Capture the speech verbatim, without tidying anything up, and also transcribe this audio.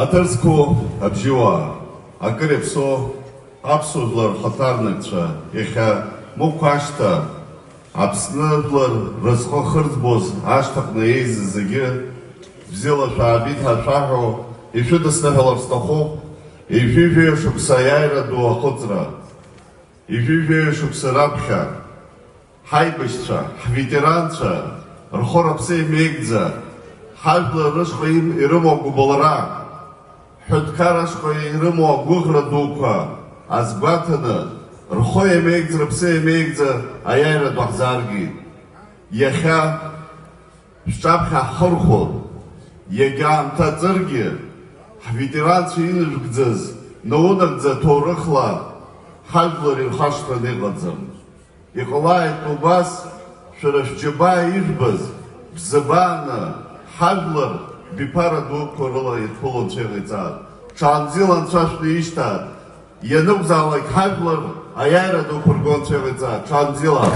Аҭыр зқәу абжьыуаа, акыр иаԥсоу аԥсуа жәлар рхаҭарнакцәа, иахьа Мықә ашьҭа Аԥсны жәлар рызхы ахырӡбоз ашҭаҟны еизаз зегьы, бзиала шәаабеит ҳәа шәаҳәо, ишәыдысныҳәалар сҭахуп, ҩажәи жәаҩа шықәса аиааира ду ахыҵра. Ҩажәи жәаҩа шықәса раԥхьа ҳаибашьцәа, ҳветеранцәа рхы-рыԥсы еимеигӡа, ҳажәлар рышҟа им-, ирымоу агәыбылра, ҳҳәынҭқар ашҟа ирымоу агәыӷра дуқәа азгәаҭаны, рхы еимеигӡа, рыԥсы еимеигӡа аиааира ду ҳзааргеит. Иахьа шәҿаԥхьа ҳхырхәон, иагьа аамҭа ҵыргьы, ҳветеранцәа инажәгӡаз, наунагӡа ҭоурыхла ҳажәлар ирхашҭраны иҟаӡам. Иҟалааит убас, шәара шәџьабаа ижәбаз, бзабааны ҳажәлар биԥара дуқәа рыла ирԥыло Анцәа иҟаиҵааит. Ҽаанбзиала Анцәа шәнеишьҭааит. Ианакәзаалак ҳажәлар аиааира дуқәа рго Анцәа иҟаиҵааит. Ҽаанбзиала!